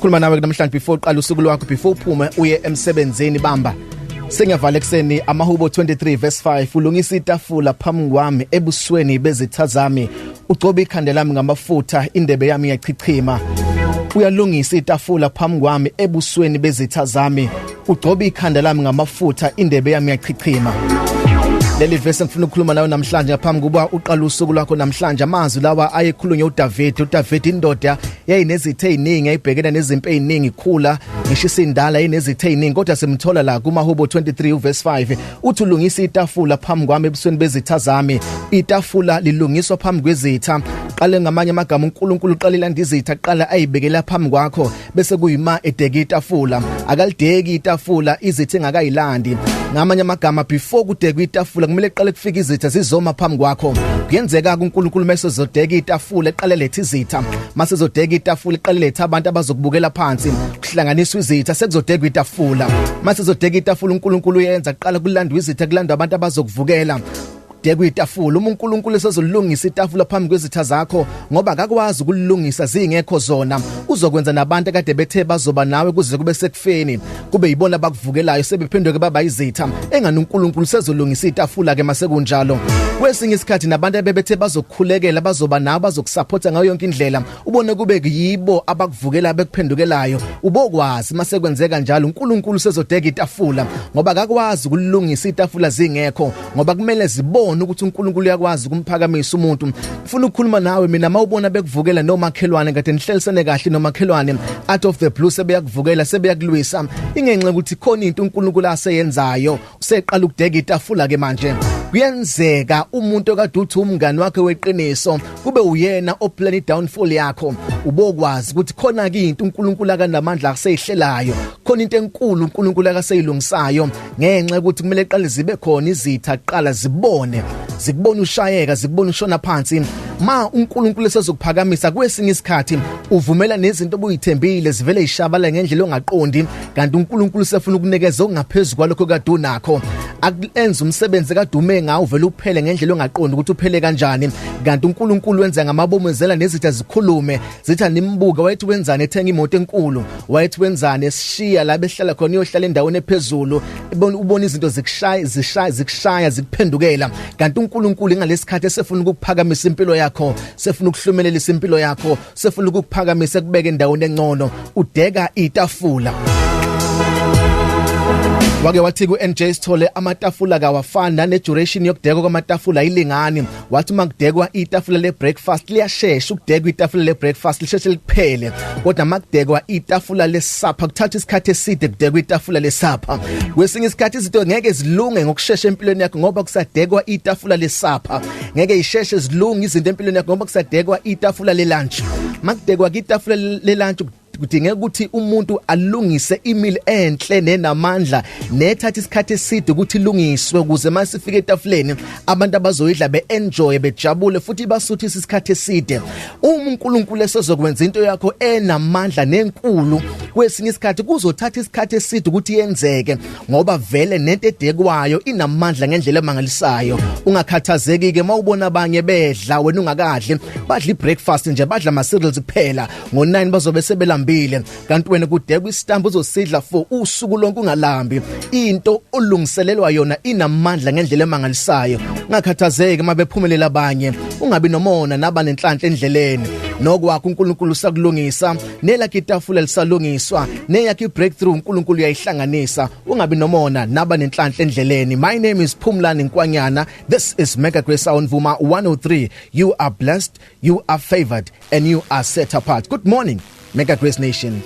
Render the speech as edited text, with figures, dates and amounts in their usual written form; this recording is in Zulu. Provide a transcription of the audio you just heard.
Ngifuna ukukhuluma nawe namhlanje before uqala usuku lwakho, before uphume uye emsebenzini. Bamba, sengiyavala ekseni. Amahubo 23 verse 5: "Ulungisa itafula phambi kwami ebusweni bezitha zami, ugcoba ikhanda lami ngamafutha, indebe yami iyachichima." Uyalungisa itafula phambi kwami ebusweni bezitha zami, ugcoba ikhanda lami ngamafutha, indebe yami iyachichima. Leli verse ngifuna ukukhuluma nawe namhlanje ngaphambi kuba uqala usuku lwakho namhlanje. Amazwi lawa ayekhulunywa uDavid. uDavid, indoda yayinezitha eziningi, ayibhekene nezimpi eziningi, ikhula ngisho isindala yayinezitha eziningi, kodwa simthola la kumahubo 23 uverse 5, uthi: "Ulungisa itafula phambi kwami ebusweni bezitha zami." Itafula lilungiswa phambi kwezitha qale. Ngamanye amagama, uNkulunkulu uqalela izitha qala, ayibekela phambi kwakho, bese kuyima edeka itafula. Akalideki itafula izitha engakayilandi. Ngamanye amagama, before kudekwa itafula, kumele kuqale kufike izitha zizoma phambi kwakho. Kuyenzeka kuNkulunkulu mase zodeka itafula, eqale letha izitha. Mase zodeka itafula, eqale letha abantu abazokubukela phansi, kuhlanganiswa izitha, sekuzodekwa itafula. Mase zodeka itafula, uNkulunkulu uyenza qala kulandwa izitha, kulandwa abantu abazokuvukela, dekwa itafula. Uma uNkulunkulu esezolungisa itafula phambi kwezitha zakho, ngoba akakwazi ukulungisa zingekho zona, uzokwenza nabantu akade bethe bazoba nawe kuze kube sekufeni kube yibona abakuvukelayo, sebephenduke baba izitha. Engani uNkulunkulu sezolungisa itafula ke masekunjalo. Kwesinye isikhathi nabantu abebethe bazokukhulekela, bazoba nawe, bazokusupporta ngayo yonke indlela, ubone kube kuyibo abakuvukela, bekuphendukelayo. Ubokwazi mase kwenzeka njalo, uNkulunkulu sezodeka itafula, ngoba akakwazi ukulungisa itafula zingekho, ngoba kumele zibone ukuthi uNkulunkulu uyakwazi ukumphakamisa umuntu. Ngifuna ukukhuluma nawe mina. Mawubona bekuvukela nomakhelwane, kade nihlelisene kahle nomakhelwane, out of the blue sebeyakuvukela, sebeyakulwisa, ingenxa ukuthi khona into uNkulunkulu aseyenzayo, useqala ukudeka itafula ke manje. Kuyenzeka umuntu okade uthi umngani wakhe weqiniso kube uyena oplan downfall yakho. Ubokwazi ukuthi khona ke into uNkulunkulu akanamandla aseyihlelayo, khona into enkulu uNkulunkulu akaseyilungisayo, ngenxa ukuthi kumele eqale zibe khona izitha qala, zibone, zikubona ushayeka, zikubona ushona phansi. Ma uNkulunkulu esezokuphakamisa, kwesinye isikhathi uvumela nezinto obuyithembile zivele ishabala ngendlela ongaqondi, kanti uNkulunkulu sefuna ukunikeza okungaphezulu kwalokho kade unakho. Akuenza umsebenzi kadume ngawo uvele uphele ngendlela ongaqondi ukuthi uphele kanjani, kanti uNkulunkulu wenza ngamabomu, enzela nezitha zikhulume, zithi animbuke, wayethi wenzani ethenga imoto enkulu, wayethi wenzani esishiya la behlala khona iyohlala endaweni ephezulu. Ubona izinto zikushaya, zishaya, zikushaya, zikuphendukela, kanti uNkulunkulu ingalesikhathi esefuna ukuphakamisa impilo yakho, sefuna ukuhlumelelisa impilo yakho, sefuna ukuphakamisa, kubeke endaweni engcono. Udeka itafula. Wake wathi ku NJ Sithole, amatafula kawafani, nane duration yokudekwa kwamatafula ayilingani. Wathi uma kudekwa itafula le breakfast, liyashesha ukudekwa itafula le breakfast, lisheshe liphele, kodwa makudekwa itafula lesupper, kuthatha isikhathi eside kudekwa itafula lesupper. Kwesinye isikhathi izinto ngeke zilunge ngokushesha empilweni yakho ngoba kusadekwa itafula lesupper. Ngeke isheshe zilunge izinto empilweni yakho ngoba kusadekwa itafula le lunch. Makudekwa itafula le lunch, kudingeka ukuthi umuntu alungise imeal enhle nenamandla nethatha isikhathi eside ukuthi ilungiswe, ukuze masifike etafuleni abantu abazoyidla beenjoy, bejabule, futhi basuthisa isikhathi eside. Uma uNkulunkulu esezokwenza into yakho enamandla nenkulu, kwesinye isikhathi kuzothatha isikhathi eside ukuthi yenzeke, ngoba vele nento edekwayo inamandla ngendlela emangalisayo. Ungakhathazeki ke mawubona abanye bedla wena ungakadli. Badla ibreakfast nje, badla ama cereals kuphela, ngo9 bazobe sebelambile, kanti wena kudekwa isitambu uzosidla for usuku lonke ungalambi. Into olungiselelwa yona inamandla ngendlela emangalisayo. Ungakhathazeki mabephumelela abanye, ungabi nomona nabanenhlanhla endleleni. Nokwakho uNkulunkulu usakulungisa, nelakhe itafula lisalungiswa, neyakhe ibreakthrough uNkulunkulu uyayihlanganisa. Ungabi nomona nabanenhlanhla endleleni. My name is Phumlani Nkwanyana. This is Mega Grace on Vuma 103. You are blessed, you are favored and you are set apart. Good morning, Mega Grace Nation.